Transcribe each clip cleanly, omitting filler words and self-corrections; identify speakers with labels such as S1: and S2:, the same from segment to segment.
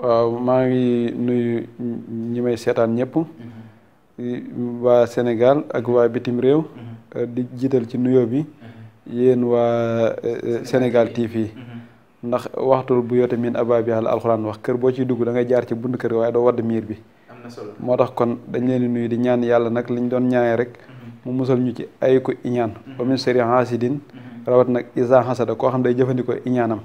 S1: waaw maa ngi nuyu ñi may seetaan ñëpp waa Sénégal ak waa bitim réew di jiital ci nuyoo bi yéen waa Sénégal TV ndax waxtul bu yote min abaa bi alxuraan wax kër boo ciy dugg da ngay jaar ci bunt kër waaye doo wadd miir bi moo tax kon dañ leen di nuyu di ñaan yàlla nag liñ doon ñaanee rek mu musal ñu ci ay ko iñaan wa min sharri haasidin rawat nag isa hasada koo xam day jëfandikoo iñaanam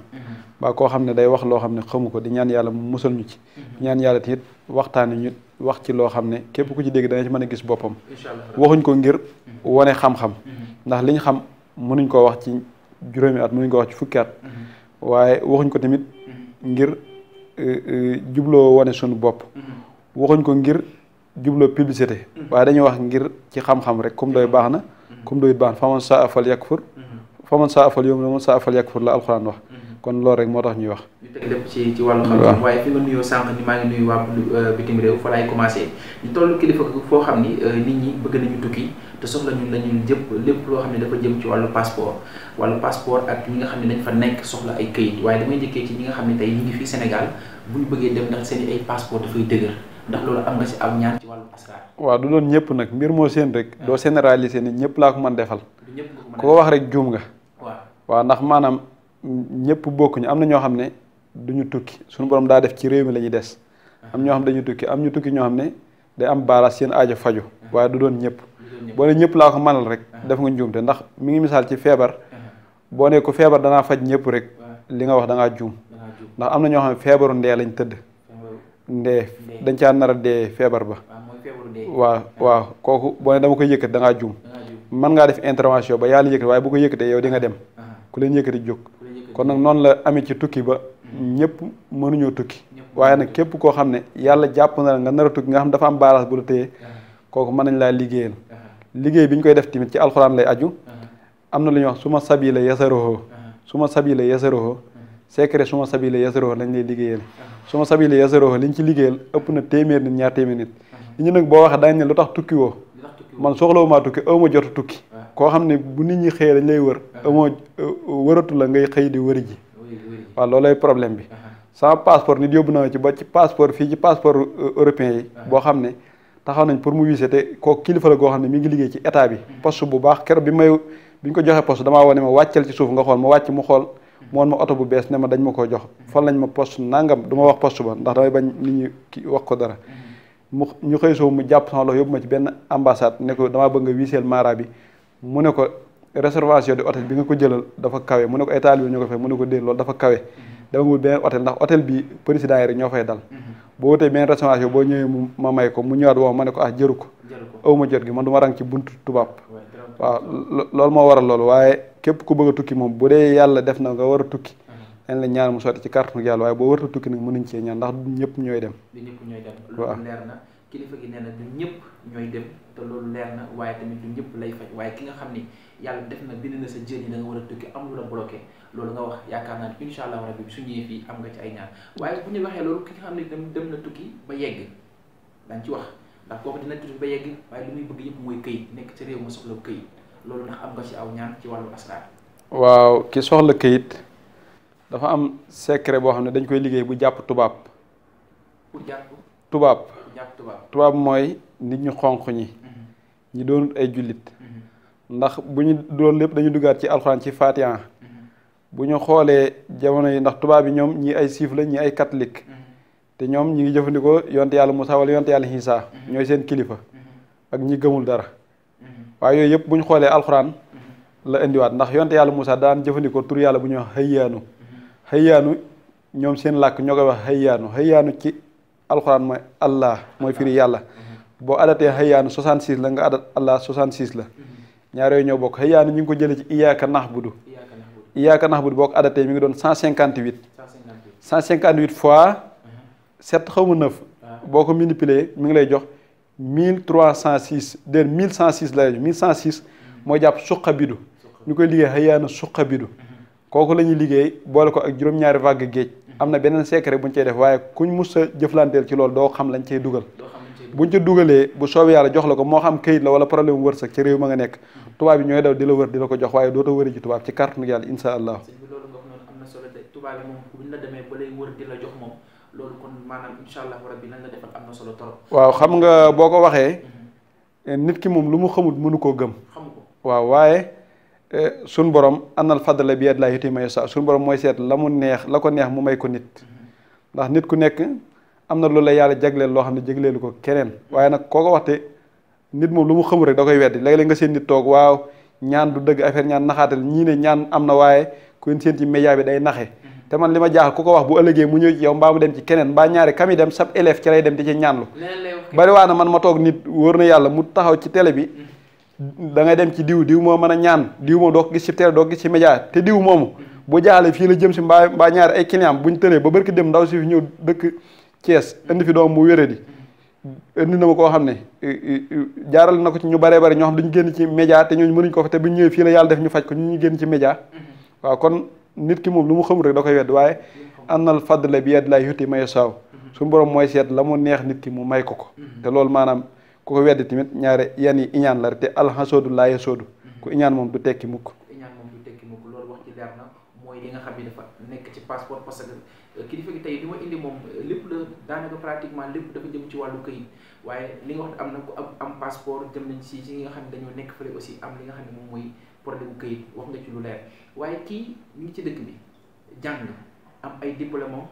S1: waa koo xam ne day wax loo xam ne xamu ko di ñaan yàlla mu musal ñu ci ñaan yàlla tamit waxtaani ñu wax ci loo xam ne képp ku ci dégg dana ci mën a gis boppam waxuñ ko ngir wane xam-xam ndax liñ xam mënuñ koo wax ci juróomi at mënuñ ko wax ci fukki at waaye waxuñ ko tamit ngir jubloo wane suñu bopp waxuñ ko ngir jubloo publicité waaye dañuy wax ngir ci xam-xam rek comme doy baax na comme doy baax na faman saa afal yakfur faman saa afal yom man saa afal yakfur la alxuraan wax kon loolu rek moo tax ñuy wax.
S2: ñu teg lépp ci wàllu xam-xam waaye fi nga nuyoo sànq ni maa ngi nuyu waa bitim réew fa laay commencé ñu toll kilifa foo xam ni nit ñi bëgg nañu tukki te soxla ñun lañu jëpp lépp loo xam ne dafa jëm ci wàllu passeport ak ñi nga xam ne dañ fa nekk soxla ay këyit waaye damay njëkkee ci ñi nga xam ne tey ñu ngi fii Sénégal bu ñu bëggee dem ndax seen ay passeport dafay dëgër ndax loolu am nga si am ñaan ci wàllu asraar.
S1: waaw du doon ñëpp nag mbir moo seen rek doo généraliser ni ñëpp laa ko mën defal ku ko wax rek juum nga waaw ndax maanaam ñëpp bokkuñu am na ñoo xam ne duñu tukki suñu borom daa def ci réew mi la ñuy des am ñoo xam dañu tukki am ñu tukki ñoo xam ne day am baaraas seen aajo faju waaye du doon ñëpp boo ne ñëpp laa ko mënal rek def nga njuumte ndax mi ngi misaal ci feebar boo ne ko feebar danaa faj ñëpp rek li nga wax da ngaa juum ndax am na ñoo xam ne feebaru ndee lañ tëdd ndee dañ caa nar a dee feebar ba waaw kooku boo ne dama koy yëkkat da ngaa juum mën ngaa def intervention ba yàlla yëkkati waaye bu ko yëkkatee yow di nga dem ku leen yëkkati jóg kon nag noonu la amee ci tukki ba ñëpp mënuñoo tukki waaye nag képp koo xam ne yàlla jàpp na la nga nar a tukki nga xam dafa am baaraas bu la téye kooku mën nañ laa liggéeyal liggéey bi ñu koy def tamit ci alxuraan lay aju am na lu ñuy wax suma sabila yasaroho suma sabila yasaroho secret suma sabila yasaroho lañ lay liggéeyal suma sabila yasaroho liñ ci liggéeyal ëpp na téeméer nit ñaar téeméer nit li ñu nag boo waxee dañ ne lu tax tukki woo man soxlawumaa tukki awma jotu tukki koo xam ne bu nit ñi xëyee dañ lay wër amoo wëratu la ngay xëy di wëri ji waaw loolay problème bi sama passeport nit yóbbu na ci ba ci passeport fii ci passeport européen yi boo xam ne taxaw nañ pour mu wiise te kooku kilifa la goo xam ne mi ngi liggéey ci état bi poste bu baax keroog bi ñu ko joxee poste damaa wane ma wàccal ci suuf nga xool ma wàcc mu xool mu woon ma oto bu bees ne ma dañ ma ko jox fan lañ ma poste nangam du ma wax poste ba ndax damay bañ nit ñi ki wax ko dara ñu xëy soo mu jàpp sama loxo yóbbu ma ci benn ambassade ne ko damaa bëgg nga wiiseel mara bi mu ne ko réservation de hôtel bi nga ko jëlal dafa kawe mu ne ko ay taalibe ñu ko fay mu ne ko déet loolu dafa kawe dama wut beneen hôtel ndax hôtel bi président yi rek ñoo fay dal boo wutee beneen réservation boo ñëwee mu ma may ko mu ñëwaat woo ma ne ko jëru ko aw ma jot gi man du ma rang ci buntu tubaab waaw loolu moo waral loolu waaye képp ku bëgg a tukki moom bu dee yàlla def na nga war a tukki dañ la ñaan mu sotti ci kàttanu yàlla waaye boo warta tukki nag mënuñ cee ñaan ndax ñëpp ñooy dem
S2: loolu leer na kilifa gi nee na du ñëpp ñooy dem te loolu leer na waaye tamit du ñëpp lay faj waaye ki nga xam ni yàlla def na bind na sa jën yi da nga war a tukki am lu la bloqué loolu nga wax yaakaar naa ne incha allah rabbi bi su ñëwee fii am nga ci ay ñaan waaye bu ñu waxee loolu ki nga xam ne dem na tukki ba yegg dañ ci wax ndax kooku dina tukki ba yegg waaye li muy bëgg yëpp mooy këyit nekk ci réew ma soxla këyit loolu ndax am nga ci aw ñaan ci wàllu asraar
S1: waaw ki soxla këyit dafa am secret boo xam ne dañ koy liggéey bu jàpp tubaab
S2: pour jàpp
S1: tubaab mooy nit ñu xonq ñi doonut ay jullit ndax bu ñu doon lépp dañu duggaat ci alxuraan ci Fatiha bu ñu xoolee jamono yi ndax tubaab yi ñoom ñi ay siif la ñi ay catholique te ñoom ñi ngi jëfandikoo yonte yàlla Musaa wala yonte yàlla Isaa ñooy seen kilifa ak ñi gëmul dara waaye yooyu yëpp bu ñu xoolee alxuraan la indiwaat ndax yonte yàlla Musaa daan jëfandikoo tur yàlla bu ñuy wax xëyyaanu ñoom seen làkk ñoo koy wax xëyyaanu ci alxuraan mooy allah mooy firi yàlla boo adatee xëyyaanu 66 la nga adat allah 66 la ñaar yooyu ñoo bokk xëyyaanu ñu ngi ko jëlee ci iyaaka naxbudu boo ko adatee mi ngi doon 158 fois 7 xaw ma 9 boo ko multiplier mi ngi lay jox 1306 1106 lay jox 1106 mooy jàpp suqa bidu ñu koy liggéey xëyyaanu suqa bidu kooku la ñuy liggéey boole ko ak juróom-ñaari vague géej am na beneen secret buñ cey def waaye kuñ mus a jëflanteel ci loolu doo xam lañ cey dugal buñ ca dugalee bu soobee yàlla jox la ko moo xam këyit la wala problème wërsëg ci réew ma nga nekk tubaab yi ñooy daw di la wër di la ko jox waaye dootoo wëri ci tubaab ci kàttanu yàlla insha allah
S2: loolu nga ko noonu am na solo de tubaab yi moom buñ la demee ba lay wër di la jox moom loolu kon maanaam incha allah rabbi lan la defal am na solo trop.
S1: waaw xam nga boo ko waxee nit ki moom lu mu xamul mënu koo gëm.
S2: xamu ko
S1: waaw waaye suñ borom annal fadla bi yadillaahi yu'tiihi man yashaa suñ borom mooy seet la mu neex la ko neex mu may ko nit ndax nit ku nekk am na loolu la yàlla jagleel loo xam ne jagleelu ko keneen waaye nag koo ko waxte nit moom lu mu xamul rek da koy weddi léeg-léeg nga seen nit toog waaw ñaan du dëgg affaire ñaan naxaatal ñii ne ñaan am na waaye ku seen ci média bi day naxe te man li ma jaaxal ku ko wax bu ëllëgee mu ñëw ci yow mbaa mu dem ci keneen mbaa ñaari kam yi dem sab élève ci lay dem di ci ñaanlu bari waa na man ma toog nit wóor na yàlla mu taxaw ci télé bi da ngay dem ci diw moo mën a ñaan diw moom doo ko gis ci télé doo ko gis ci média te diw moomu bu jaaxle fii la jëm si mbaa ñaari ay client buñ tëlee ba barki dem ndaw si fi ñëw dëkk Thiès indi fi doom mu wéradi indi na ma koo xam ne jaaral na ko ci ñu baree bari ñoo xam dañu génn ci média te ñooñu mënuñ ko fa te buñ ñëwee fii la yàlla def ñu faj ko ñu génn ci média waaw kon nit ki moom lu mu xamul rek da koy wedd waaye annal fadla bi yadillaahi yu'tiihi man yashaa suñu borom mooy seet la mu neex nit ki mu may ko te loolu maanaam ku ko weddi tamit ñaare yan yi iñaan la te alxasoodu laa yasoodu ku iñaan moom du tekki mukk
S2: loolu wax ci leer na mooy li nga xam ne dafa nekk ci passeport parce que kilifa gi tey li ma indi moom lépp la daanaka pratiquement lépp dafa jëm ci wàllu këyit waaye li nga wax am na ko am passeport jëm nañ si nga xam ne dañoo nekk fële aussi am li nga xam ne moom mooy problème bu këyit wax nga ci lu leer waaye kii mi ngi ci dëkk bi jàng am ay diplôme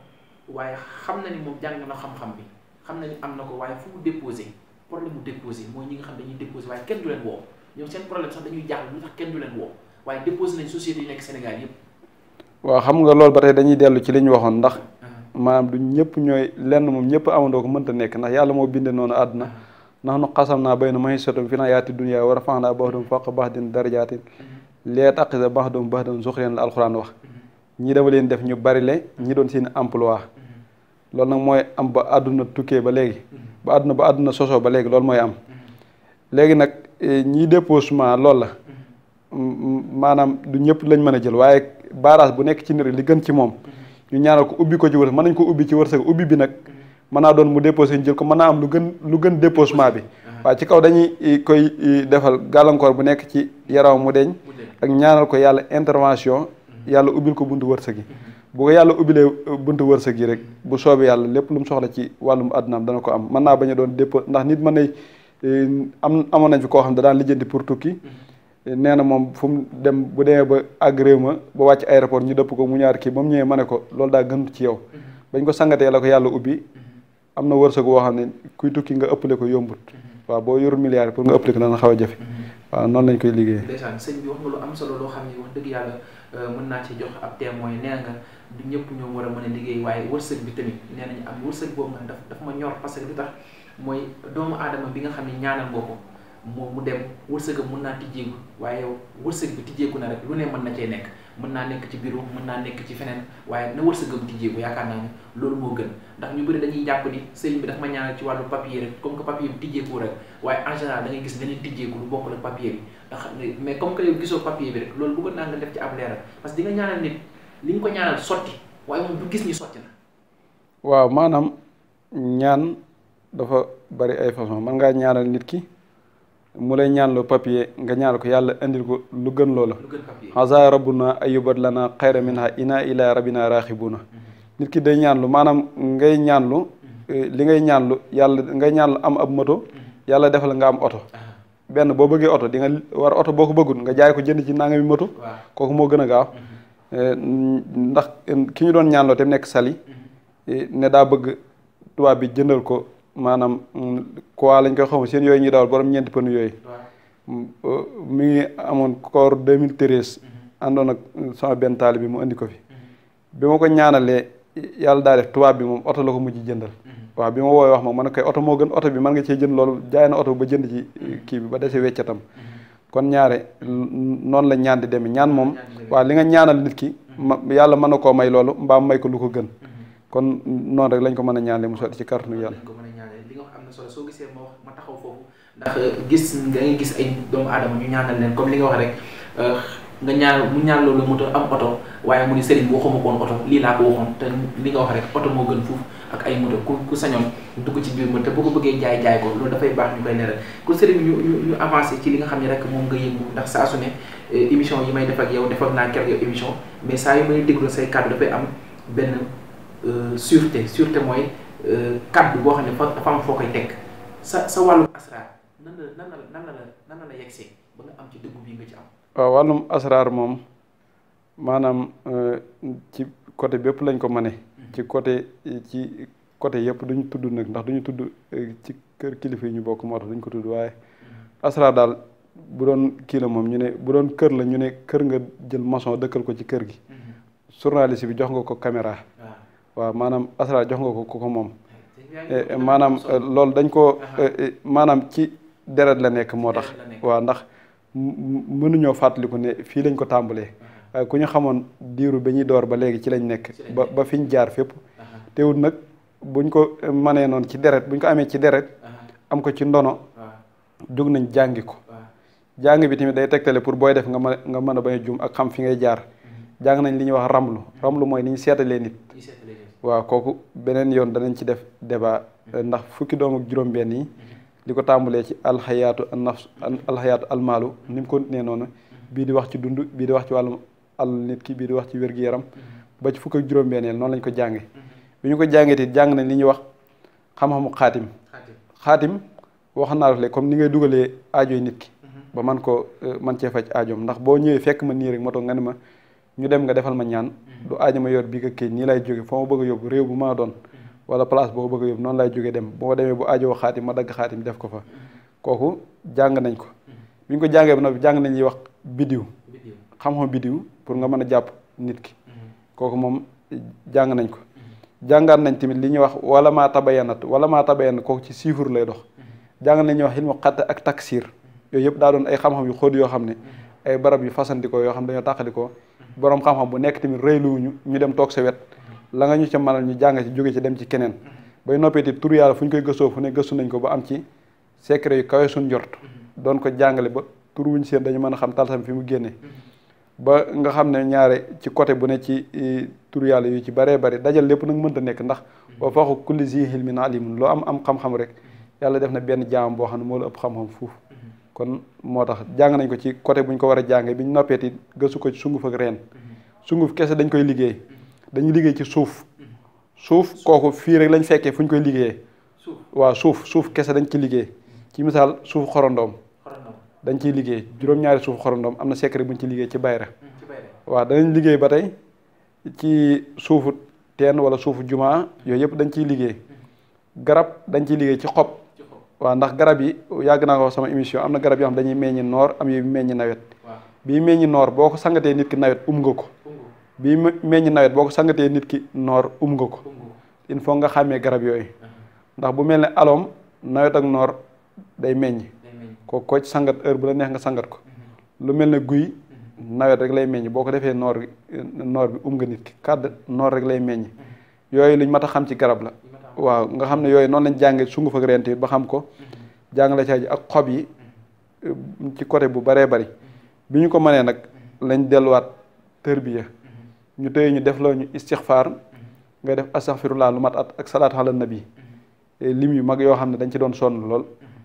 S2: waaye xam na ni moom jàng na xam-xam bi xam na ni am na ko waaye fu mu déposé problème mu déposé mooy ñi nga xam dañuy déposé waaye kenn du leen woo ñoom seen problème sax dañuy jaaxle lu tax kenn du leen woo waaye déposé nañ société yi nekk Sénégal yëpp.
S1: waaw xam nga loolu ba tey dañuy dellu ci li ñu waxoon ndax maanaam du ñëpp ñooy lenn moom ñëpp amandoo ko mënta nekk ndax yàlla moo binde noonu àdduna ndax nu xasam naa bay na ma'iishahum fil hayaati dunya wa rafa'naa ba'dahum fawqa ba'din darajaatin liyattaxiza ba'duhum ba'dan suxriyan la alxuraan wax ñii dama leen def ñu bari le ñi doon seen emploi loolu nag mooy am ba àdduna tukkee ba léegi ba àdduna sosoo ba léegi loolu mooy am léegi nag ñii déposement loolu la maanaam du ñëpp lañ mën a jël waaye barrage bu nekk ci nit li gën ci moom ñu ñaanal ko ubbi ko ci wërsëg mën nañ ko ubbi ci wërsëg ubbi bi nag mën naa doon mu déposé ñu jël ko mën naa am lu gën déposement bi waaye ci kaw dañuy koy defal gàllankoor bu nekk ci yaram mu deñ ak ñaanal ko yàlla intervention yàlla ubbil ko buntu wërsëg yi bu ko yàlla ubbilee buntu wërsëg yi rek bu soobee yàlla lépp lu mu soxla ci wàllum àddunaam dana ko am mën naa bañ a doon dépôt ndax nit mën nay amoon nañ fi koo xam ne daan lijjanti pour tukki nee na moom fu mu dem bu demee ba àgg réew ma ba wàcc aéroport ñu dëpp ko mu ñaar kii ba mu ñëwee ma ne ko loolu daa gënut ci yow bañ ko sangatee la ko yàlla ubbi am na wërsëg woo xam ne kuy tukki nga ëppale ko yombut waaw boo yorul milliard pour nga ëppale ko dana xaw a jafe waaw noonu lañ koy liggéey.
S2: ndeysaan sëñ bi wax nga lu am solo loo xam ne wax dëgg yàlla mën naa ci jox ab témoin nee nga du ñëpp ñoo war a mën a liggéey waaye wërsëg bi tamit nee nañu am wërsëg boobu nga daf ma ñor parce que li tax mooy doomu aadama bi nga xam ne ñaanal nga ko moom mu dem wërsëgam mën naa tijjeeku waaye yow wërsëg bi tijjeeku na rek lu ne mën na cee nekk mën naa nekk ci bureau mën naa nekk ci feneen waaye na wërsëgam tijjeeku yaakaar naa ne loolu moo gën ndax ñu bëri dañuy jàpp ni sëriñ bi daf ma ñaanal ci wàllu papier rek comme que papier bi tijjeeku rek waaye en général da ngay gis leneen tijjeeku lu bokkul ak papier bi ndax mais comme que yow gisoo papier bi rek loolu bëggoon naa nga def ci ab leeral parce que di nga ñaanal nit li nga ko ñaanal sotti waaye moom du gis ni sotti na.
S1: waaw maanaam ñaan dafa bari ay façon man ngaa ñaanal nit ki mu lay ñaanloo papier nga ñaanal ko yàlla indil ko lu gën loola asa rabbuna ayubat lana xayra minha ina ila rabbina raxibuna nit ki day ñaanlu maanaam ngay ñaanlu li ngay ñaanlu yàlla ngay ñaanlu am ab moto yàlla defal nga am oto benn boo bëggee oto di nga war oto boo ko bëggul nga jaay ko jënd ci nangami moto kooku moo gën a gaaw ndax ki ñu doon ñaanloo te nekk Sali ne daa bëgg tubaab bi jëndal ko maanaam quoi lañ koy xam seen yooyu ñuy dawal borom ñeenti pënu yooyu mi ngi amoon koor 2013 àndoon ak sama benn taali bi mu indi ko fi bi ma ko ñaanalee yàlla daa def tubaab bi moom oto la ko mujj jëndal waaw bi ma woowee wax ma man koy oto moo gën oto bi mën nga cee jënd loolu jaay na oto ba jënd ci kii bi ba dese weccatam kon ñaare noonu la ñaan di demee ñaan moom waaw li nga ñaanal nit ki yàlla mën na koo may loolu mbaa may ko lu ko gën kon noonu rek lañ ko mën a ñaanle mu sotti ci kàttanu yàlla.
S2: li nga wax am na solo soo gisee ma taxaw foofu ndax gis nga ngay gis ay doomu aadama ñu ñaanal leen comme li nga wax rek nga ñaan mu ñaan loolu moto am oto waaye mu ni sëriñ bi waxuma ko woon oto lii laa ko waxoon te li nga wax rek oto moo gën fuuf ak ay moto ku sañoon dugg ci biir moto te boo ko bëggee jaay ko loolu dafay baax ñu koy leeral kon sëriñ bi ñu avancé ci li nga xam ne rek moom nga yëngu ndax saa su ne émission yi may def ak yow def ak naa keroog yow émission mais saa yu may déglu say kàddu dafay am benn sûreté mooy kaddu boo xam ne dafa am foo koy teg sa wàllum asraar nan la yegsee ba nga am ci dëggu bii nga ci am.
S1: waaw wàllum asraar moom maanaam ci côté bépp lañ ko mëne ci côté yëpp duñu tudd nag ndax duñu tudd ci kër kilifa yi ñu bokk moo tax duñ ko tudd waaye asraar daal bu doon kii la moom ñu ne bu doon kër la ñu ne kër nga jël maçon dëkkal ko ci kër gi journaliste bi jox nga ko caméra waaw maanaam asraar jox nga ko moom maanaam loolu dañ ko maanaam ci deret la nekk moo tax waaw ndax mënuñoo fàttaliku ne fii lañ ko tàmbalee waaye ku ñu xamoon diiru ba ñuy door ba léegi ci lañ nekk ba fi ñu jaar fépp teewul nag buñ ko manee noonu ci deret buñ ko amee ci deret am ko ci ndono jóg nañ jàngi ko jàng bi tamit day tegtale pour booy def nga mën a bañ a juum ak xam fi ngay jaar jàng nañ li ñuy wax ramlu mooy ni ñu seetalee nit waaw kooku beneen yoon danañ ci def débat ndax fukki doom ak juróom-benn yi li ko tàmbalee ci alxayaatu an nafs alxayaatu almaalu ni mu continué noonu bii di wax ci dund bii di wax ci wàllum al nit ki bii di wax ci wér-gu-yaram ba ci fukk ak juróom-benneel noonu lañ ko jànge bi ñu ko jàngee it jàng nañ li ñuy wax xam-xamu xaatim wax naa la comme ni ngay dugalee aajoy nit ki ba man ko man cee faj aajoom ndax boo ñëwee fekk ma nii rek ma toog nga ne ma ñu dem nga defal ma ñaan du aajo ma yor bii nga këy nii lay jóge foo ma bëgg a yóbbu réew bu ma doon wala place boo bëgg a yóbbu noonu lay jógee dem boo demee bu aajo xaatim ma dagg xaatim def ko fa kooku jàng nañ ko bi ñu ko jàngee ba noppi jàng nañ ñuy wax bidiw xam-xam bidiw pour nga mën a jàpp nit ki kooku moom jàng nañ ko jàngaat nañ tamit li ñuy wax wala maa tabayanat kooku ci chiffre lay dox jàng nañ ñuy wax xilmu xatt ak taksir yooyu yëpp daa doon ay xam-xam yu xóot yoo xam ne ay barab yu fasandikoo yoo xam dañoo tàqalikoo boroom xam-xam bu nekk tamit rëyluwuñu ñu dem toog sa wet la nga ñu ca mënal ñu jàng ci jóge ci dem ci keneen bay noppeeti tur yàlla fu ñu koy gëstoo fu ne gëstu nañ ko ba am ci secret yu kawe suñ njort doon ko jàngale ba tur wuñ seen dañu mën a xam talsam fi mu génne ba nga xam ne ñaare ci côté bu ne ci tur yàlla yu ci baree bari dajal lépp nag mënta nekk ndax boo faaxu kulli zi ilmin alimun loo am xam-xam rek yàlla def na benn jaamam boo xam ne moo la ëpp xam-xam fuuf kon moo tax jàng nañ ko ci côté bu ñu ko war a jàngee bi ñu noppeeti gëstu ko ci sunguf ak reen sunguf kese dañ koy liggéey dañuy liggéey ci suuf kooku fii rek lañ fekkee fu ñu koy liggéeyee waaw suuf kese dañ ci liggéey ci misaal suuf xorondoom dañ ciy liggéey juróom-ñaari suuf xorondoom am na secret bu ñu ci liggéey ci bayra waaw danañ liggéey ba tey ci suufu teen wala suufu jumaa yooyu yëpp dañ ciy liggéey garab dañ ciy liggéey ci xob waaw ndax garab yi yàgg naa ko sama émission am na garab yoo xam dañuy meññi noor am yu meññi nawet bii meññi noor boo ko sangatee nit ki nawet nga ko bii meññi nawet boo ko sangatee nit ki noor nga ko il faut nga xàmmee garab yooyu ndax bu mel ne aloom nawet ak noor day meññ ko ci sangat heure bu la neex nga sangat ko lu mel ne guy nawet rek lay meññ boo ko defee noor bi nga nit ki kàdd noor rek lay meññ yooyu luñ mat a xam ci garab la waaw nga xam ne yooyu noonu lañ jànge sunguf ak rent ba xam ko jàngale ci ak xob yi ci côté bu baree bari bi ñu ko mënee nag lañ delluwaat tërbiya ñu tëye ñu def loo ñu istixfaar nga def astaxfirullah lu mat at ak salaatu ala nabi lim yu mag yoo xam ne dañ ci doon sonn lool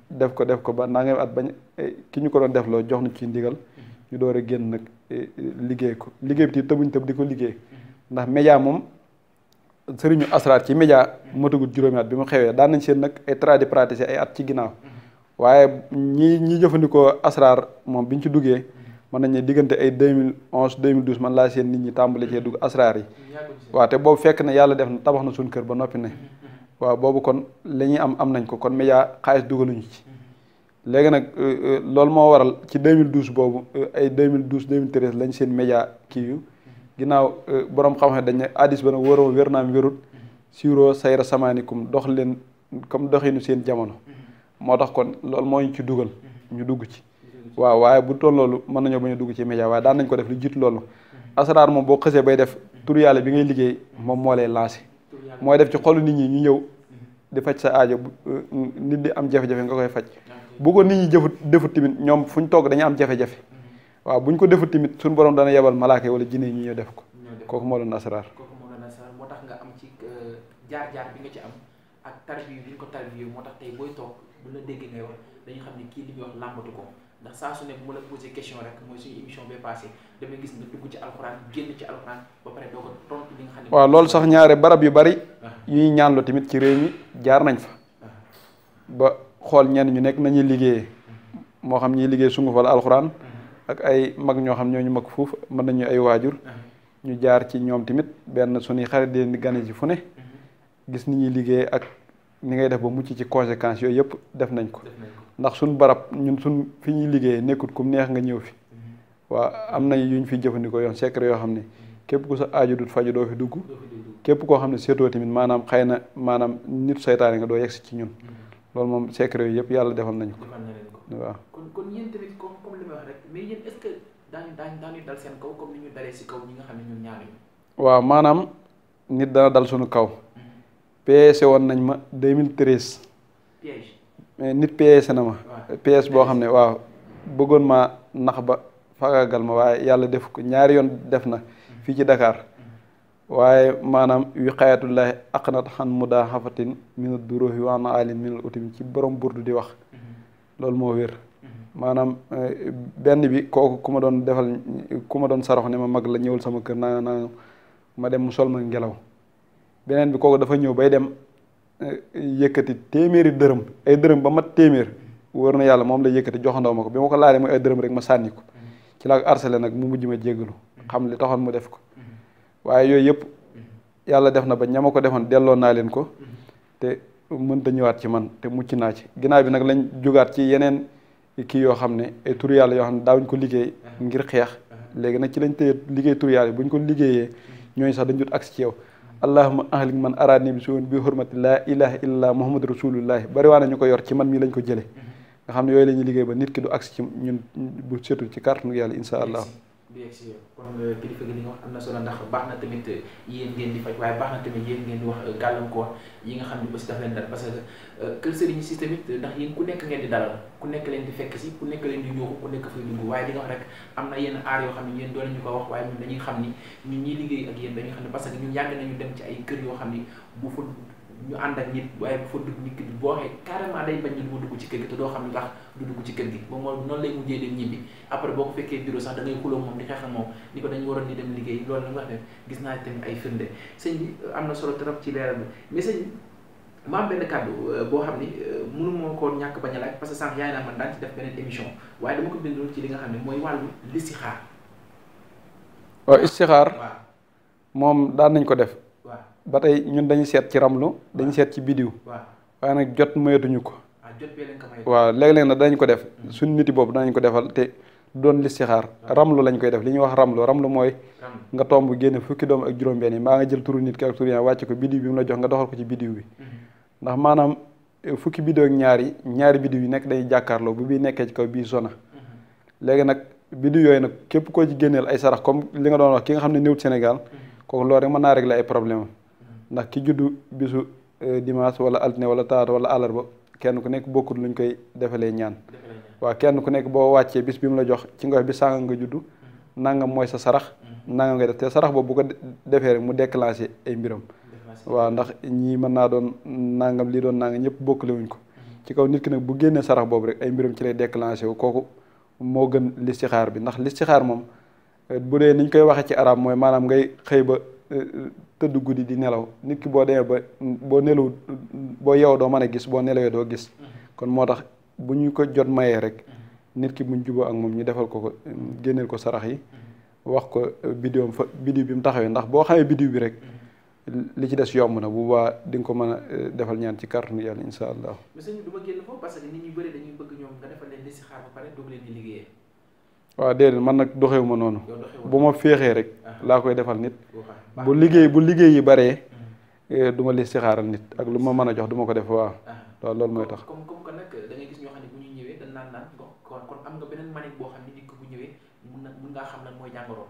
S1: def ko ba naa nga at bañ ki ñu ko doon def loo jox ñu ci ndigal ñu door a génn nag liggéey ko liggéey bi tëbuñ tëb di ko liggéey ndax média moom sëriñu asraar ci média matagul juróomi at bi mu xewee daan nañ seen nag ay tradipraticien ay at ci ginnaaw waaye ñi jëfandikoo asraar moom biñ ci duggee mën nañ ne diggante ay 2011 2012 man laa seen nit ñi tàmbali cee dugg asraar yi waaw te boobu fekk na yàlla def na tabax na suñ kër ba noppi ne waaw boobu kon la ñuy am nañ ko kon média xaalis dugaluñu ci léegi nag loolu moo waral ci 2012 boobu ay 2012 2013 lañ seen média kii yu ginnaaw borom xam-xam dañ ne addis ba nag wér naam wérut siiroo sayra samaanikum dox leen comme doxinu seen jamono moo tax kon loolu moo ñu ci dugal ñu dugg ci waaw waaye bu toll loolu mën nañoo bañ a dugg ci média waaye daan nañ ko def lu jiitu loolu asraar moom boo xësee bay def tur yàlla bi ngay liggéey moom moo lay lancé mooy def ci xolu nit ñi ñu ñëw di faj sa aajo nit di am jafe-jafe nga koy faj bu ko nit ñi defut tamit ñoom fu ñu togg dañu am jafe-jafe waaw bu ñu ko defut tamit suñu borom dana yebal malaaka wala jinne ñu ñëw def ko kooku moo doon asraar
S2: moo tax nga am ci jaar-jaar bi nga ci am ak tarbiyu bi nga ko tarbiyu moo tax tey booy toog bu la déggee ngay wax dañu xam ne kii li muy wax làmbatu ko ndax saa su nekk mu la posé question rek mooy suñu émission bee passé damay gis nga dugg ci alxuraan génn ci alxuraan ba pare doo ko tontu li nga xam ne.
S1: waaw loolu sax ñaare barab yu bari yuy ñaanlu tamit ci réew mi jaar nañ fa ba xool ñenn ñu nekk nañuy liggéeyee moo xam ñuy liggéey sungufal alxuraan ak ay mag ñoo xam ñoo ñu mag fuuf mën nañu ay waajur ñu jaar ci ñoom tamit benn suñuy xarit di leen di gane ji fu ne gis ni ñuy liggéey ak ni ngay def ba mucc ci conséquences yooyu yëpp def nañ ko ndax suñ barab ñun suñ fi ñuy liggéey nekkut kum neex nga ñëw fi waaw am na yuñ fi jëfandikoo yoon secret yoo xam ne képp ku sa aaju dut faju doo fi dugg képp koo xam ne seetoo tamit maanaam xëy na maanaam nit seytaane nga doo yegsi ci ñun loolu moom secret yooyu yëpp yàlla defal nañu ko waaw.
S2: kon yéen tamit comme li ma wax rek mais yéen est-ce que daañu dal seen kaw comme ni ñu dalee si kaw ñi nga xam ne ñun ñaanuñu.
S1: waaw maanaam nit dana dal suñu kaw. PSC woon nañ ma 2013.
S2: piège.
S1: mais nit PSC na ma. PS boo xam ne waaw bëggoon maa nax ba fagaagal ma waaye yàlla def ko ñaari yoon def na fii ci Dakar waaye maanaam wiqaayatullaahi aqnat xan mudaa xafatin minad duruhi wa an alin minal utimi ci borom burdu di wax loolu moo wér maanaam benn bi kooku ku ma doon defal ku ma doon sarox ne ma mag la ñëwal sama kër naa ma dem mu sol ma ngelaw beneen bi kooku dafa ñëw bay dem yëkkati téeméeri dërëm ay dërëm ba mat téeméer wóor na yàlla moom la yëkkati joxandoo ma ko bi ma ko laalee muy ay dërëm rek ma sànni ko ci laa ko harcelé nag mu mujj ma jéggalu xam li taxoon mu def ko waaye yooyu yëpp yàlla def na ba ñama ko defoon delloo naa leen ko te mënta ñëwaat ci man te mucc naa ci ginnaaw bi nag lañ jógaat ci yeneen kii yoo xam ne ay turu yàlla yoo xam ne daawuñ ko liggéey ngir xeex léegi nag ci lañ tëye liggéey turu yàlla buñ ko liggéeyee ñooñu sax dañ jot agsi ci yow allahumma ahlik man araani bi suun bi hurmati laa ilaha illallah muhammad rasulullahi bari waa na ñu ko yor ci man mii lañ ko jële nga xam ne yooyu la ñuy liggéey ba nit ki du agsi ci ñun bu seetul ci kàttanu yàlla insha allah
S2: du yegg si yow kon kilifa gi li nga wax am na solo ndax baax na tamit yéen ngeen di faj waaye baax na tamit yéen ngeen di wax gàllankoor yi nga xam ne aussi daf leen dal parce que kër sëriñ si tamit ndax yéen ku nekk ngeen di dalal ku nekk leen di fekk si ku nekk leen di ñuuxu ku nekk fay dugg waaye li nga wax rek am na yenn aar yoo xam ne yéen doon ñu ko wax waaye ñun dañuy xam ni ñun ñiy liggéey ak yéen dañuy xam ne parce que ñun yàgg nañu dem ci ay kër yoo xam ni bu fa ñu ànd ak nit waaye bu fa dugg nit ki boo waxee carrément day bañ ñu du ma dugg ci kër gi te doo xam ne tax du dugg ci kër gi moom moo noonu lay mujjee dem ñibbi après boo ko fekkee bureau sax da ngay xuloo moom di xeex ak moom ni ko dañu waroon di dem liggéey loolu la nga wax ne gis naa tamit ay firnde sëñ bi am na solo trop ci leeral bi mais sëñ ma am benn kàddu boo xam ni mënu moo ko ñàkk bañ a laaj parce que sànq yaay naa man daan ci def beneen émission waaye dama ko bindoon ci li nga xam ne mooy wàllu listixaar.
S1: waaw istixaar moom daan nañ ko def ba tey ñun dañuy seet ci ramlu dañuy seet ci bidiw waaye nag jot mayatuñu ko waaw léeg-léeg nag danañ ko def suñu niti boobu danañ ko defal te doon listixaar ramlu lañ koy def li ñuy wax ramlu mooy nga tomb génne fukki doom ak juróom-benn yi maa nga jël turu nit ki ak turu yaa wàcce ko bidiw bi mu la jox nga doxal ko ci bidiw bi ndax maanaam fukki bidiw ak ñaari bidiw yi nekk dañuy jàkkaarloo bu bii nekkee ci kaw bii sona léegi nag bidiw yooyu nag képp koo ci génneel ay sarax comme li nga doon wax ki nga xam ne néewut Sénégal kooku loolu rek mën naa régler ay problème ndax ki juddu bisu dimanche wala altine wala talaata wala àllarba kenn ku nekk bokkut luñ koy defalee ñaan waaw kenn ku nekk boo wàccee bis bi mu la jox ci ngox bi sànga nga juddu nangam mooy sa sarax nangam ngay def te sarax boobu bu ko defee rek mu déclenché ay mbiram waaw ndax ñii mën naa doon nangam lii doon nangam ñëpp bokkule wuñ ko ci kaw nit ki nag bu génnee sarax boobu rek ay mbiram ci lay déclenché wu kooku moo gën listixaar bi ndax listixaar moom bu dee niñ koy waxee ci arab mooy maanaam ngay xëy ba tëdd guddi di nelaw nit ki boo demee ba boo nelaw boo yeew doo mën a gis boo nelawee doo gis kon moo tax bu ñu ko jot mayee rek nit ki buñ juboo ak moom ñu defal ko génneel ko sarax yi wax ko bidiwam fa bidiw bi mu taxawee ndax boo xamee bidiw bi rek li ci des yomb na bu baa di nga ko mën a defal ñaan ci kàttanu yàlla insha allah.
S2: mais sëñ bi du ma génn foofu parce que nit ñi bëri dañuy bëgg ñoom nga defal leen listixaar ba pare doog leen di liggéeyee.
S1: waaw déedéet man nag doxewu ma noonu bu ma féexee rek laa koy defal nit bu liggéey yi baree du ma listixaaral nit ak lu ma mën a jox du ma ko def waaw loolu mooy tax
S2: comme que nag da ngay gis ñoo xam ne bu ñuy ñëwee dañ naan kon am nga beneen manit boo xam ne nit ko bu ñëwee mun ngaa xam lan mooy jàngoro.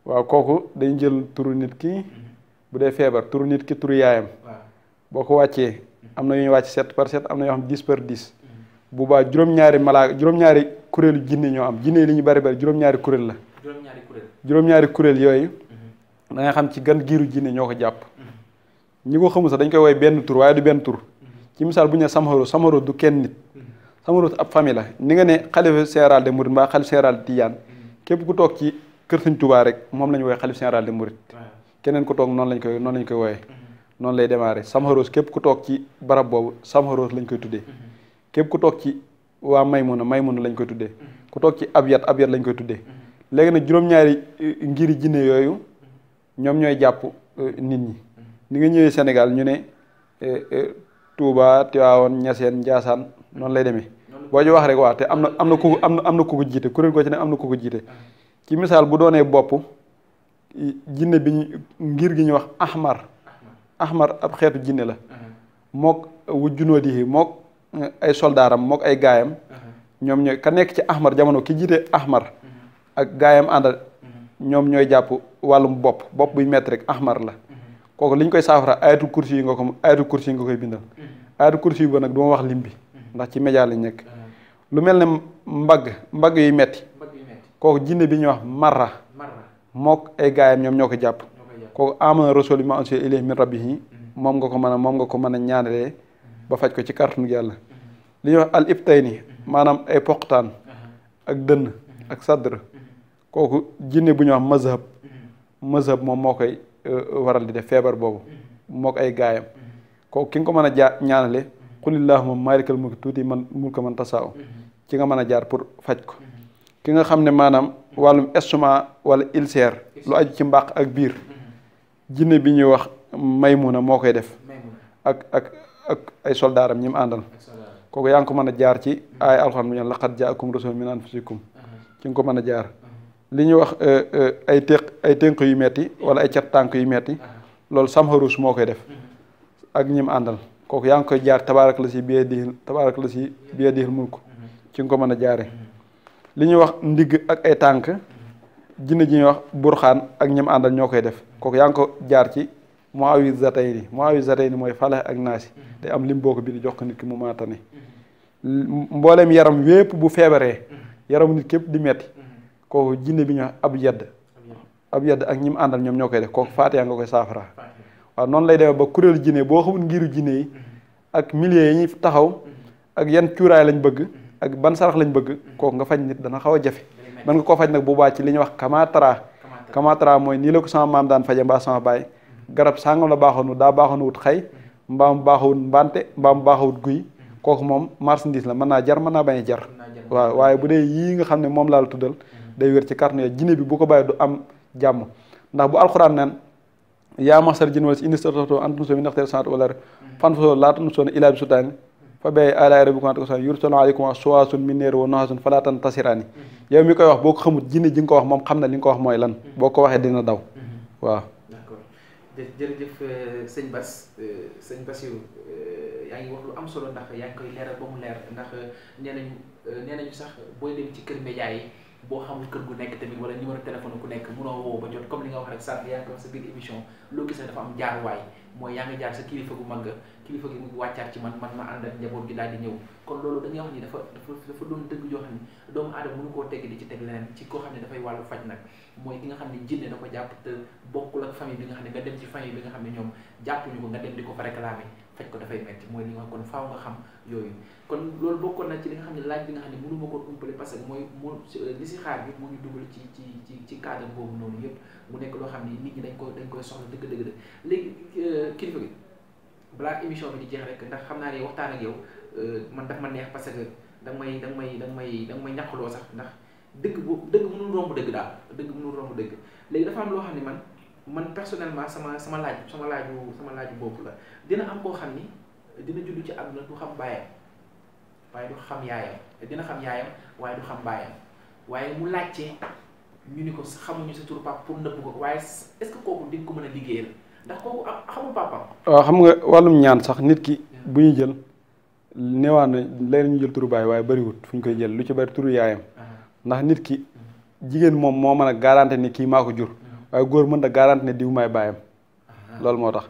S1: waaw kooku dañ jël turu nit ki bu dee feebar turu nit ki turu yaayam boo ko wàccee am na yu ñu wàcc 7 par 7 am na yoo xam 10 par 10 bu baa juróom-ñaari kuréelu jinne ñoo am jinne yi li ñu bari juróom-ñaari kuréel la juróom-ñaari kuréel yooyu da nga xam ci gan giiru jinne ñoo ko jàpp ñi ko xamul sax dañ koy woy benn tur waaye du benn tur ci misaal bu ñu ne samxaro du kenn nit Samaros ab famille la ni nga ne xalifa général des mourides mbaa xalifa général de Tidiane képp ku toog ci kër Sëñ Tuubaa rek moom la ñu woowee xalifa général des mourides keneen ku toog noonu lañ koy wooyee noonu lay démarrer Samaros képp ku toog ci barab boobu Samaros lañ koy tuddee képp ku toog ci waa Maymuna lañ koy tuddee ku toog ci Abyad lañ koy tuddee léegi nag juróom-ñaari ngiri jinne yooyu ñoom ñooy jàpp nit ñi ni nga ñëwee Sénégal ñu ne Touba Tivaouane Niassène Ndiassane noonu lay demee boo ci wax rek waa te am na ku ko jiite kuréel ko ci ne am na ku ko jiite ci misaal bu doonee bopp jinne bi ngir gi ñu wax ahmar ab xeetu jinne la mook wu junóodi yi mook ay soldaaram mook ay gaayam ñoom ñooy ka nekk ci ahmar jamono ki jiite ahmar ak gaayam àndal ñoom ñooy jàpp wàllum bopp buy metti rek ahmar la kooku li ñu koy saafara ayatul kursi yi nga koy bindal ayatul kursi yi ba nag du ma wax lim bi ndax ci média lañ nekk lu mel ne mbagg yuy metti kooku jinne bi ñuy wax marra mook ay gaayam ñoom ñoo ko jàpp kooku amana rasul ma unzila ilayhi min rabbihi moom nga ko mën a ñaanalee ba faj ko ci kàttanu yàlla li ñuy wax al ibtayni maanaam ay poqtaan ak dënn ak sadr kooku jinne bu ñuy wax mazhab moom moo koy waral di def feebar boobu mook ay gaayam kooku ki nga ko mën a ñaanale qulillahumma maalikal mulki tuuti mulka man tasaaw ci nga mën a jaar pour faj ko ki nga xam ne maanaam wàllum estomac wala ulcère lu aju ci mbàq ak biir jinne bi ñuy wax Maymuna moo koy def ak ay soldaaram ñi mu àndal kooku yaa ngi ko mën a jaar ci ay alxuraan bu ñu laqad jaakum rasulun min anfusikum ci nga ko mën a jaar li ñuy wax ay tënk yu metti wala ay cat tànk yu metti loolu Samharus moo koy def ak ñi mu àndal kooku yaa ngi koy jaar tabaarak la si biyadihil mulk ci nga ko mën a jaare li ñuy wax ndigg ak ay tànk jinne ji ñuy wax burxaan ak ñi mu àndal ñoo koy def kooku yaa ngi ko jaar ci muawizatayni mooy falax ak naasi te am lim boo ko bind jox ko nit ki mu mën a tane mbooleem yaram wépp bu feebaree yaramu nit képp di metti kooku jinne bi ñuy wax ab yedd ak ñi mu àndal ñoom ñoo koy def kooku faatiya nga koy saafara waaw noonu lay demee ba kuréelu jinne boo xamul ngiru jinne yi ak milliers yi ñuy taxaw ak yan cuuraay lañ bëgg ak ban sarax lañ bëgg kooku nga faj nit dana xaw a jafe mën nga koo faj nag bu baax ci li ñuy wax kamatara mooy nii la ko sama maam daan faje mbaa sama baay garab sàngam la baaxoon daa baaxoon wut xay mbaam baaxawut mbante mbaam baaxawut guy kooku moom marchandise la mën naa jar mën naa bañ a jar waaw waaye bu dee yii nga xam ne moom laa la tuddal day wér ci kàttanu Yàlla jinne bi bu ko bàyyi du am jàmm ndax bu alxuraan naan yaa maxsar jinn wal insi in istata'tum an tanfuzu min aqtaari samaawaati wal ardi fanfuzuu laa tanfuzuuna illaa bi sultaan fa bi ayyi aalaa'i rabbikum tukazzibaan yursalu aleykum shiwaazun min naarin wa nuhaasun falaa tantasiraani yow mi koy wax boo ko xamut jinne ji nga ko wax moom xam na li nga ko wax mooy lan boo ko waxee dina daw waaw.
S2: d'accord jërëjëf sëñ Bassirou yaa ngi wax lu am solo ndax yaa ngi koy leeral ba mu leer ndax nee nañu sax booy dem ci kër média yi boo xamul kër gu nekk tamit wala numéro téléphone ku nekk mënoo woo ba jot comme li nga wax rek sànq yaa ngi ko wax sa biir émission loo gis ne dafa am jaaruwaay mooy yaa ngi jaar sa kilifa gu mag kilifa gi mu ngi wàccaat ci man ma ànd ak njaboot gi daal di ñëw kon loolu dañuy wax ni dafa doon dëgg joo xam ne doomu aadama mënu koo tegg di ci teg leneen ci koo xam ne dafay wàllu faj nag mooy ki nga xam ne jinne da ko jàpp te bokkul ak famille bi nga xam ne nga dem ci famille bi nga xam ne ñoom jàppuñu ko nga dem di ko fa réclamer faj ko dafay metti mooy li nga wax kon faaw nga xam yooyu kon loolu bokkoon na ci li nga xam ne laaj bi nga xam ne mënu ma ko umpale parce que mooy li si xaar bi moo ñu dugal ci cadre boobu noonu yëpp mu nekk loo xam ne nit ñi dañ koy soxla dëgg léegi kilifa gi balaa émission bi di jeex rek ndax xam naa ne waxtaan ak yow man daf ma neex parce que da nga may ñàkkaloo sax ndax dëgg mënul romb dëgg daal dëgg mënul romb dëgg léegi dafa am loo xam ne man personnellement sama laaju bopp la dina am koo xam ni dina judd ci àdduna du xam baayam waaye du xam yaayam dina xam yaayam waaye du xam baayam waaye mu laajte ñu ni ko xamuñu sa turu papa pour nëbb ko waaye est-ce que kooku di nga ko mën a liggéeyal ndax kooku xamul papaam.
S1: waaw xam nga wàllum ñaan sax nit ki bu ñu jël neewaan na léegi ñu jël turu baay waaye bëriwut fu ñu koy jël lu ci bëri turu yaayam ndax nit ki jigéen moom moo mën a garanté ni kii maa ko jur waaye góor mën na garanté ne diw maay baayam loolu moo tax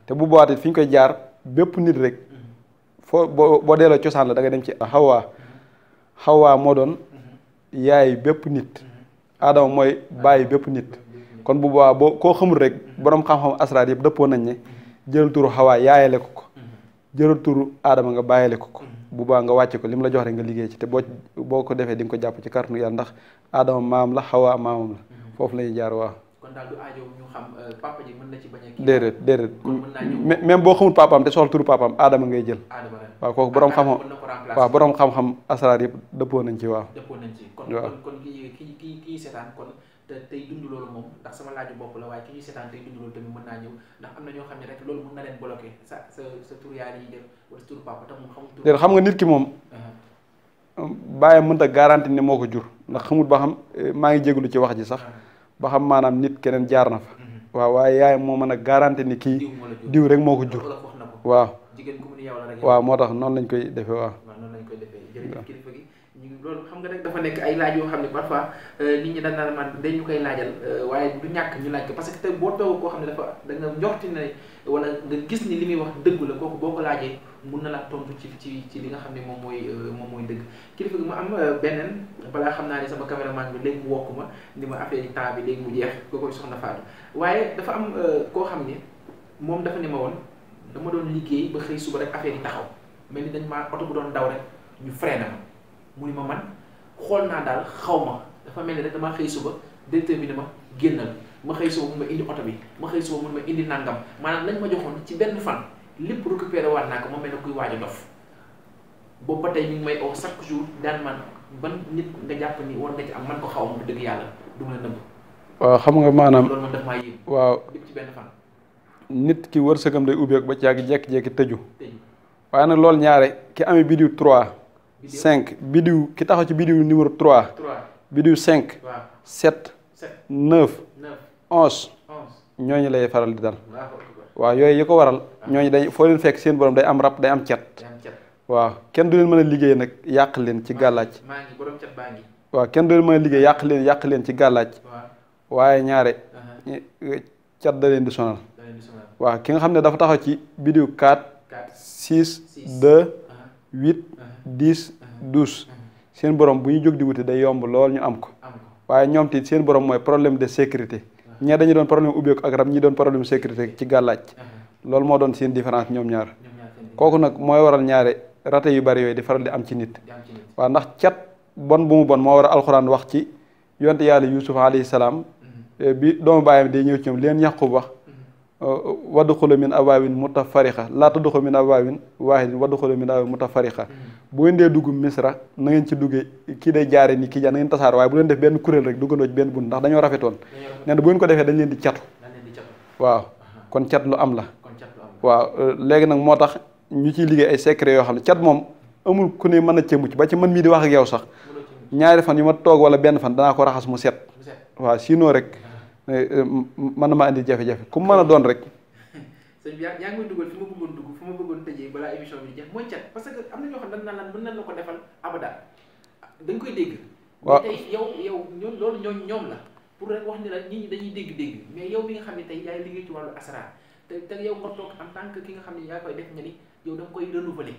S1: te bu boobaa it fi ñu koy jaar bépp nit rek foo boo delloo cosaan la da nga dem ci xawaa moo doon yaay bépp nit Adama mooy bàyyi bépp nit kon bu boobaa boo koo xamul rek borom xam-xam asraar yëpp dëppoo nañ ne jëlal turu xawaa yaayale ko jëlal turu Adama nga bàyyile ko bu baax nga wàcce ko li mu la jox rek nga liggéey ci te boo ko defee di nga ko jàpp ci kàttanu yàlla ndax Adama maam la Xawa maamam la foofu la ñuy jaar waaw.
S2: kon daal du aajo ñu xam papa ji mën na ci bañ a kii.
S1: déedéet même boo xamul papaam te soxla turu papaam Adama ngay jël. waaw kooku borom xam-xam waaw borom xam-xam asraar yëpp dëppoo nañ ci waaw.
S2: dëppoo nañ ci kon kon kii seetaan kon te tey dund loolu moom ndax sama laaju bopp la waaye ki ñuy seetaan tey dund loolu tamit mën naa ñëw ndax am na ñoo xam ne rek loolu mën na leen bloqué sa tur yaay la ñuy jël wala sa tur papa te moom xamul tur.
S1: déedéet xam nga nit ki moom. bàyyam mënut a garanti ne moo ko jur ndax xamul ba xam maa ngi jégalu ci wax ji sax ba xam maanaam nit keneen jaar na fa. waaw waaye yaayam moo mën a garanti ni kii diw rek moo ko jur. waaw waaw moo tax noonu lañ koy defee waaw.
S2: noonu lañ koy defee jërëjëf kilifa gi loolu xam nga rek dafa nekk ay laaj yoo xam ne parfois nit ñi dañ naan man dañu koy laajal waaye du ñàkk ñu laaj ko parce que te boo toog koo xam ne dafa da nga njorti ne wala nga gis ni li muy wax dëgg la kooku boo ko laajee mun na la tontu ci li nga xam ne moom mooy dëgg kilifa gi mu am beneen balaa xam naa ne sama caméraman bi léegi mu wokk ma ni ma affaire yi temps bi léegi mu jeex ko koy soxna Fatou waaye dafa am koo xam ne moom dafa ne ma woon dama doon liggéey ba xëy suba rek affaire yi taxaw mel ni dañ maa oto bu doon daw rek ñu freiné ma mu ni ma man xool naa daal xaw ma dafa mel ni rek damaa xëy suba directeur bi ne ma génnal ma xëy suba mun ma indi oto bi ma xëy suba mun ma indi nangam maanaam lañ ma joxoon ci benn fan lépp récupéré waat naa ko ma mel ne kuy waaj a dof boobu ba tey ñu ngi may oo chaque jour daan man ban nit nga jàpp ni war nga ci am man ko xaw ma dëgg yàlla du ma la nëbb.
S1: waaw xam nga maanaam
S2: loolu man daf maa yéem.
S1: waaw
S2: lépp ci benn fan.
S1: nit ki wërsëgam day ubbeeku ba ci yàgg jékki-jékki tëju. waaye nag loolu ñaare ki amee bidiw 3. 5 bidiw ki taxaw ci bidiw numéro 3. bidiw 5. 7. 9. 11. ñooñu lay faral di dal. waaw yooyu yi ko waral. ñooñu day foo leen fekk seen borom day am rab day am cet. waaw kenn du leen mën a liggéey nag yàq leen ci gàllaaj. waaw kenn du leen mën a liggéey yàq leen ci gàllaaj. waaye ñaare cat da leen di sonal. waaw ki nga xam ne dafa taxaw ci bidiw 4. 6 2 8 10 12 seen borom bu ñu jóg di wuti day yomb lool ñu am ko waaye ñoom ti seen borom mooy problème de sécurité ñee dañu doon problème ubbeeku ak rab ñi doon problème sécurité ci gàllaaj loolu moo doon seen différence ñoom ñaar kooku nag mooy waral ñaare rate yu bari yooyu di faral di am ci nit waaw ndax cat bon bu mu bon moo war a alxuraan wax ci yonte yàlla Yuusuf alayhi salaam bi doomu baayam day ñëw ci ñoom leen Yaqub wax wadduxulu min abwaabin mutafariqa laa tadduxulu min abwaabin waahidin wadduxulu min abwaabin mutafariqa bu ngeen dee dugg misra na ngeen ci duggee kii day jaare ni kii jaar na ngeen tasaar waaye bu leen def benn kuréel rek duggandoo ci benn bunt ndax dañoo rafetoon nee na bu ngeen ko defee dañ leen di catu waaw kon cat lu am la waaw léegi nag moo tax ñu ciy liggéey ay secret yoo xam ne cat moom amul ku ne mën a cee mucc ba ci man mii di wax ak yow sax ñaari fan yu ma toog wala benn fan danaa ko raxas mu set waaw sinon rek mën na ma indi jafe-jafe ku mu mën a doon rek.
S2: sëñ bi yaa ngi may dugal fi ma bëggoon dugg fi ma bëggoon tëjee balaa émission bi di jeex mooy cat parce que am na ñoo xam ne dañ naan mën nañ la ko defal abada dañ koy dégg. waaw tey yow ñoom loolu ñoom la pour rek wax ni la nit ñi dañuy dégg mais yow bi nga xam ne tey yaay liggéey ci wàllu asrar te yow nga toog en tant que ki nga xam ne yaa koy def nga ni yow da nga koy renouveler.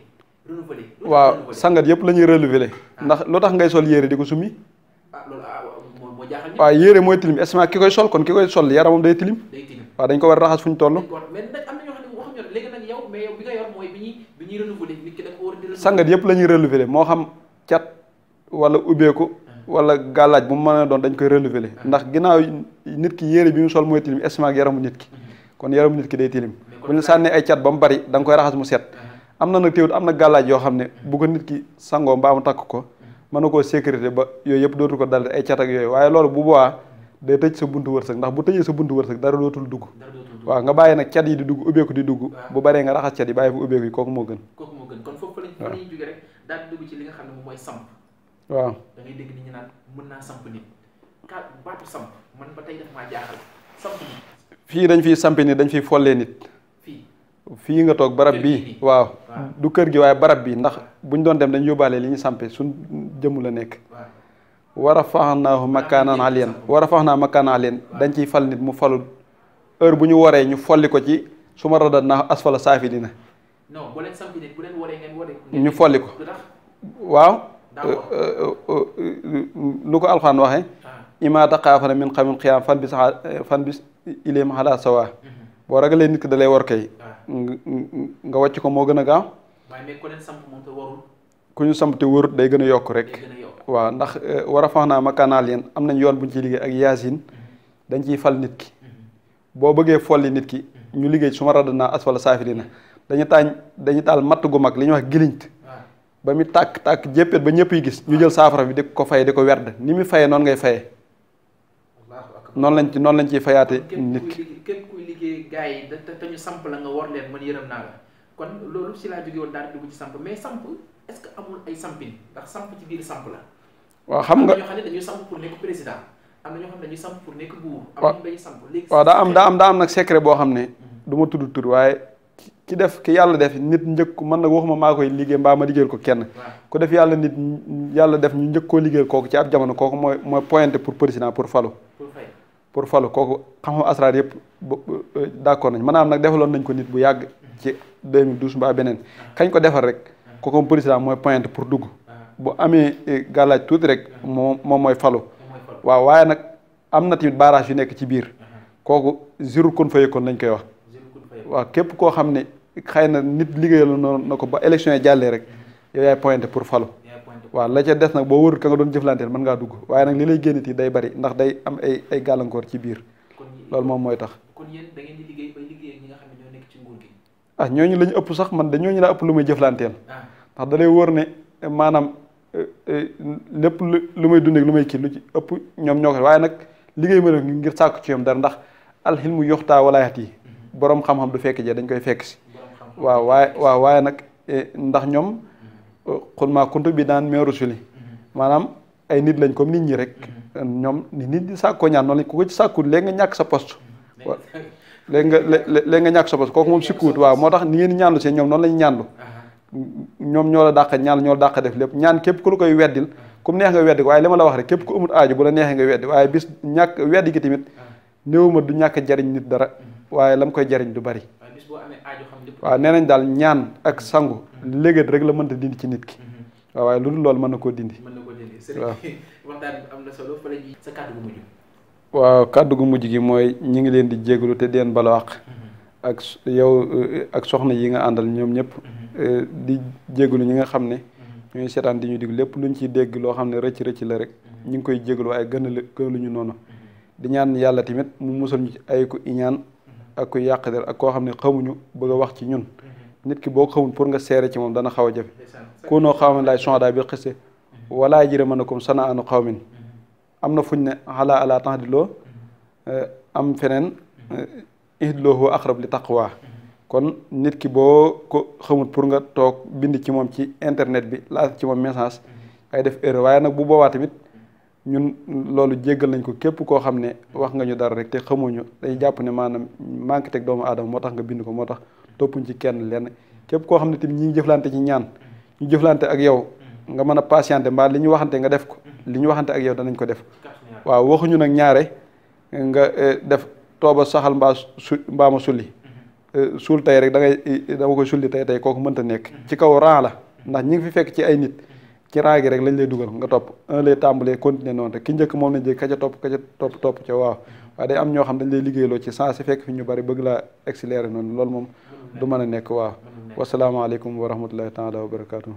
S1: waaw sangat yëpp la ñuy renouveler. ndax lu tax ngay sol yére di ko summi.
S2: moo jaaxal
S1: waaw yére mooy tilim est-ce que ki koy sol kon ki koy sol yaramam day tilim. waaw dañ ko war a raxas fu ñu toll.
S2: mais nag am na ñoo xam ne waxuñu léegi nag yow mais yow bi nga yor mooy bi ñuy renouveler nit ki da ko war a di
S1: sangat yëpp la ñuy renouveler moo xam cat wala ubbeeku wala gàllaaj bu mu mën a doon dañ koy renouveler ndax ginnaaw nit ki yére bi mu sol mooy tilim est-ce que yaramu nit ki kon yaramu nit ki day tilim bu ñu sànnee ay cat ba mu bari da nga koy raxas mu set am na nag teewut am na gàllaaj yoo xam ne bu ko nit ki sangoo mbaa mu takk ko mën na koo sécurité ba yooyu yëpp dootul ko dal ay cat ak yooyu waaye loolu bu boobaa day tëj sa buntu wërsëg ndax bu tëjee sa buntu wërsëg dara dootul dugg waaw nga bàyyi nag cat yi di dugg ubbeeku di dugg bu baree nga raxas cat yi bàyyi fu ubbeeku yi kooku moo gën
S2: kon foofu la ñuy jóge rek daal di dugg ci li nga xam ne moom mooy samp
S1: waaw
S2: da ngay dégg nit ñi naan mën naa samp nit baatu samp man ba tey daf maa jaaxal samp nit
S1: fii dañ fiy sampi nit dañ fiy follee nit fii nga toog barab bii waaw du kër gi waaye barab bi ndax buñ doon dem dañ yóbbaale li ñu sampe suñ jëmm la nekk war a faxnaahu makaanan aliyan war a faxnaa makaanan aliyan dañ ciy fal nit mu falul heure bu ñu waree ñu folli ko ci su ma radat naa asfala saafi dina
S2: non bu leen sampi nit bu leen waree ngeen waree
S1: ñu folli ko waaw lu ko alxaan waxee ima taqaafana min xamin xiyaam fan bis ileem xalaa sawa boo ragalee nit ki da lay war kay nga wàcc ko moo gën a gaaw
S2: waaye mais ku leen samp moom te warul
S1: ku ñu samp te wërut day gën a yokk rek waaw ndax war a fax naa makaanaal yéen am nañ yoon buñ ciy liggéey ak yaasin dañ ciy fal nit ki boo bëggee folli nit ki ñu liggéey su ma radd naa asfala saafilina dañu taal matt gu mag li ñuy wax giliñt ba mu tàkk jéppét ba ñëpp yi gis ñu jël saafara bi di ko fay di ko werd ni mu fayee noonu ngay fayee noonu lañ ciy fayaate nit ki
S2: képp kuy liggéey gars yi te ñu samp la nga war leen man yërëm naa la kon loolu si laa jóge woon daal di dugg ci samp mais samp est-ce que amul ay sampin ndax samp ci biir samp la
S1: waaw xam nga
S2: am na ñoo xam ne dañuy samp pour nekk président am na ñoo xam ne dañuy samp pour nekk buur am nañu dañuy samp léegi
S1: waaw daa am nag secret boo xam ne du ma tudd tur waaye ki yàlla def nit njëkk man nag waxuma maa koy liggéey mbaa ma liggéeyal ko kenn ku def yàlla def ñu njëkk koo liggéeyal kooku ci ab jamono kooku mooy pointé pour président pour falu kooku xam-xam asraar yëpp d'accord nañ maanaam nag defaloon nañ ko nit bu yàgg ci 2012 mbaa beneen kañ ko defar rek kooku président mooy pointé pour dugg bu amee gàllaaj tuuti rek moom mooy falu waaw waaye nag am na tamit barrage yu nekk ci biir kooku zéro kun fayekon lañ koy wax waaw képp koo xam ne xëy na nit liggéeyal na ko ba élection yi jàllee rek yow yaay pointé pour falu waaw la ca des nag boo wërul ka nga doon jëflanteel mën ngaa dugg waaye nag li lay génnit yi day bari ndax day am ay gàllankoor ci biir loolu moom mooy tax
S2: kon yéen da ngeen di liggéey bay liggéey ñi nga xam ne ñoo nekk ci nguur gi
S1: ñooñu la ñu ëpp sax man de ñooñu laa ëpp lu may jëflanteel ndax da lay wóor ne maanaam lépp lu may dundee lu may kii lu ci ëpp ñoom ñoo ko waaye nag liggéey ma def ngir sàkku ci ñoom dara ndax alxilmu yoxtaa walaayat yi boroom xam-xam du fekk jee dañ koy fekk si waaye nag ndax ñoom xul maa kuntu bi daan mee rusuli maanaam ay nit lañ comme nit ñi rek ñoom nit di sàkkoo ñaan noonu lañ ko ci sàkkuut léegi nga ñàkk sa poste léegi nga ñàkk sa poste kooku moom sikkuwut waaw moo tax ni ngeen ñaanlu seen ñoom noonu lañu ñaanlu ñoom ñoo la dàq ñaan ñoo la dàq def lépp ñaan képp ku la koy weddil comme neex nga weddi ko waaye li ma la wax rek képp ku amul aaju bu la neexee nga weddi waaye bis ñàkk weddi gi tamit néewuma du ñàkk jariñ nit dara waaye la mu koy jariñ du bari waaw nee nañ daal ñaan ak sangu léegi rek la mënta dindi ci nit ki waaw waaye lu dul loolu mën na koo dindi
S2: waaw waxtaan am na solo fa la ñuy sa kàddu gu mujj
S1: waaw kàddu gu mujj gi mooy ñi ngi leen di jégalu te deen bala wax ak yow ak soxna yi nga àndal ñoom ñëpp di jégalu ñi nga xam ne ñooy seetaan di ñu dig lépp luñ ciy dégg loo xam ne rëcc la rek ñu ngi koy jégalu waaye gënaluñu noonu di ñaan yàlla tamit mu musal ñu ci ay ku iñaan ak ku yàq der ak koo xam ne xamuñu bëgg a wax ci ñun nit ki boo xamul pour nga seere ci moom dana xaw a jafe kunoo xawman laay sondaa bi xiste walaa jërëmanakum sanaanu xawmin am na fuñ ne xalaa ala temps di loo am feneen ihdiloohu aqrab li taqwa kon nit ki boo ko xamul pour nga toog bind ci moom ci internet bi laa ci moom message ay def erreur waaye nag bu boobaa tamit ñun loolu jéggal nañ ko képp koo xam ne wax nga ñu dara rek te xamuñu day jàpp ne maanaam manqué teg doomu aadama moo tax nga bind ko moo tax toppuñ ci kenn lenn képp koo xam ne tamit ñi ngi jëflante ci ñaan ñu jëflante ak yow nga mën a patienté mbaa li ñu waxante nga def ko li ñu waxante ak yow danañ ko def waaw waxuñu nag ñaare nga def tooba saxal mbaa ma sulli suul tey rek dama koy sulli tey kooku mënta nekk ci kaw ran la ndax ñi ngi fi fekk ci ay nit ci ran gi rek lañ lay dugal nga topp un lay tàmbalee continuer noonu rek ki njëkk moom lañ jëg ka ca topp ca waaw waaye day am ñoo xam dañ lay liggéeyloo ci sens fekk fi ñu bari bëgg laa accélérer noonu loolu moom du mën a nekk waaw wasalaamaaleykum wa rahmatullahi taala wa barakaatu.